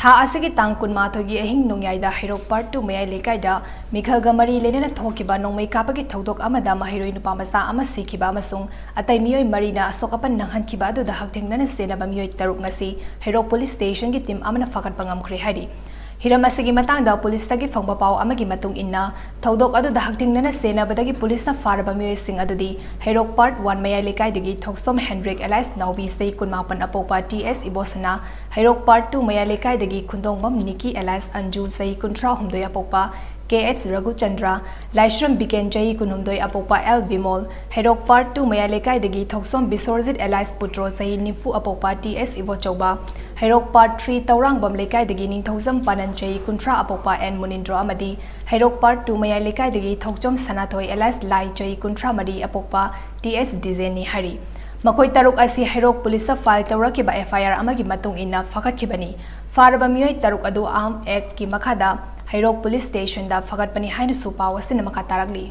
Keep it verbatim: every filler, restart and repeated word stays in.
ꯊꯥ ꯑꯁꯤꯒꯤ ꯇꯥꯡ ꯀꯨꯟꯃꯥꯊꯣꯏꯒꯤ ꯑꯍꯤꯡ ꯅꯣꯡꯌꯥꯏꯗ ꯍꯩꯔꯣꯛ ꯄꯥꯔꯠ ꯇꯨ ꯃꯌꯥꯏ ꯂꯩꯀꯥꯏꯗ ꯃꯤꯈꯜꯒ ꯃꯔꯤ ꯂꯩꯅꯅ ꯊꯣꯛꯈꯤꯕ ꯅꯣꯡꯃꯩ ꯀꯥꯞꯄꯒꯤ ꯊꯧꯗꯣꯛ ꯑꯃꯗ ꯃꯍꯩꯔꯣꯏ ꯅꯨꯄꯥ ꯃꯆꯥ ꯑꯃ ꯁꯤꯈꯤꯕ ꯑꯃꯁꯨꯡ ꯑꯇꯩ ꯃꯤꯑꯣꯏ ꯃꯔꯤꯅ ꯑꯁꯣꯛ ꯑꯄꯟ ꯅꯪꯍꯟꯈꯤꯕ ꯑꯗꯨꯗ ꯍꯛꯊꯦꯡꯅꯅ ꯆꯦꯟꯅꯕ ꯃꯤꯑꯣꯏ ꯇꯔꯨꯛ ꯉꯁꯤ ꯍꯩꯔꯣꯛ ꯄꯨꯂꯤꯁ ꯁ꯭ꯇꯦꯁꯟꯒꯤ ꯇꯤꯝ ꯑꯃꯅ ꯐꯥꯒꯠꯄ ꯉꯝꯈ꯭ꯔꯦ ꯍꯥꯏꯔꯤ꯫ ꯍꯤꯔꯝ ꯑꯁꯤꯒꯤ ꯃꯇꯥꯡꯗ ꯄꯨꯂꯤꯁꯇꯒꯤ ꯐꯪꯕ ꯄꯥꯎ ꯑꯃꯒꯤ ꯃꯇꯨꯡ ꯏꯟꯅ, ꯊꯧꯗꯣꯛ ꯑꯗꯨꯗ ꯍꯛꯊꯦꯡꯅꯅ ꯆꯦꯟꯅꯕꯗꯒꯤ ꯄꯨꯂꯤꯁꯅ ꯐꯥꯔꯕ ꯃꯤꯑꯣꯏꯁꯤꯡ ꯑꯗꯨꯗꯤ ꯍꯩꯔꯣꯛ ꯄꯥꯔꯠ ꯋꯥꯟ ꯃꯌꯥꯏ ꯂꯩꯀꯥꯏꯗꯒꯤ ꯊꯣꯛꯆꯣꯝ ꯍꯦꯟꯗ꯭ꯔꯤꯛ alias ꯅꯥꯎꯕꯤ ꯆꯍꯤ ꯀꯨꯟꯃꯥꯄꯟ ꯑꯄꯣꯛꯄ ꯇꯤ ꯑꯦꯁ ꯏꯕꯣꯁꯅꯥ, ꯍꯩꯔꯣꯛ ꯄꯥꯔꯠ ꯇꯨ ꯃꯌꯥꯏ ꯂꯩꯀꯥꯏꯗꯒꯤ ꯈꯨꯟꯗꯣꯡꯕꯝ ꯅꯤꯀꯤ alias ꯑꯟꯖꯨ ꯆꯍꯤ ꯀꯨꯟꯊ꯭ꯔꯥ ꯍꯨꯝꯗꯣꯏ ꯑꯄꯣꯛꯄ ꯀꯦ ꯑꯦꯆ ꯔꯘꯨꯆꯟꯗ꯭ꯔ, ꯂꯥꯏꯁ꯭ꯔꯝ ꯕꯤꯀꯦꯟ ꯆꯍꯤ ꯀꯨꯟꯍꯨꯝꯗꯣꯏ ꯑꯄꯣꯛꯄ ꯑꯦꯜ ꯕꯤꯃꯣꯜ, ꯍꯩꯔꯣꯛ ꯄꯥꯔꯠ ꯇꯨ ꯃꯌꯥꯏ ꯂꯩꯀꯥꯏꯗꯒꯤ ꯊꯣꯛꯆꯣꯝ ꯕꯤꯁꯣꯔꯖꯤꯠ alias ꯄꯨꯇ꯭ꯔꯣ ꯆꯍꯤ ꯅꯤꯐꯨ ꯑꯄꯣꯛꯄ ꯇꯤ ꯑꯦꯁ ꯏꯕꯣꯆꯧꯕ, ꯍꯩꯔꯣꯛ ꯄꯥꯔꯠ ꯊ꯭ꯔꯤ ꯇꯧꯔꯥꯡꯕꯝ ꯂꯩꯀꯥꯏꯗꯒꯤ ꯅꯤꯡꯊꯧꯖꯝ ꯄꯥꯅꯟ ꯆꯍꯤ ꯀꯨꯟꯊ꯭ꯔꯥ ꯑꯄꯣꯛꯄ ꯑꯦꯟ ꯃꯨꯅꯤꯟꯗ꯭ꯔꯣ ꯑꯃꯗꯤ ꯍꯩꯔꯣꯛ ꯄꯥꯔꯠ ꯇꯨ ꯃꯌꯥꯏ ꯂꯩꯀꯥꯏꯗꯒꯤ ꯊꯣꯛꯆꯣꯝ ꯁꯅꯥꯊꯣꯏ alias ꯂꯥꯏ ꯆꯍꯤ ꯀꯨꯟꯊ꯭ꯔꯥ ꯃꯔꯤ ꯑꯄꯣꯛꯄ ꯇꯤ ꯑꯦꯁ ꯗꯤꯖꯦꯟꯅꯤ ꯍꯥꯏꯔꯤ꯫ ꯃꯈꯣꯏ ꯇꯔꯨꯛ ꯑꯁꯤ ꯍꯩꯔꯣꯛ ꯄꯨꯂꯤꯁꯇ ꯐꯥꯏꯜ ꯇꯧꯔꯛꯈꯤꯕ ꯑꯦꯐ ꯑꯥꯏ ꯑꯥꯔ ꯑꯃꯒꯤ ꯃꯇꯨꯡ ꯏꯟꯅ ꯐꯥꯒꯠꯈꯤꯕꯅꯤ꯫ ꯐꯥꯔꯕ ꯃꯤꯑꯣꯏ ꯇꯔꯨꯛ ꯑꯗꯨ ꯑꯥꯔꯝ ꯑꯦꯛꯀꯤ ꯃꯈꯥꯗ ꯍꯩꯔꯣꯛ ꯄꯨꯂꯤꯁ ꯁ꯭ꯇꯦꯁꯟꯗ ꯐꯥꯒꯠꯄꯅꯤ ꯍꯥꯏꯅꯁꯨ ꯄꯥꯎ ꯑꯁꯤꯅ ꯃꯈꯥ ꯇꯥꯔꯛꯂꯤ꯫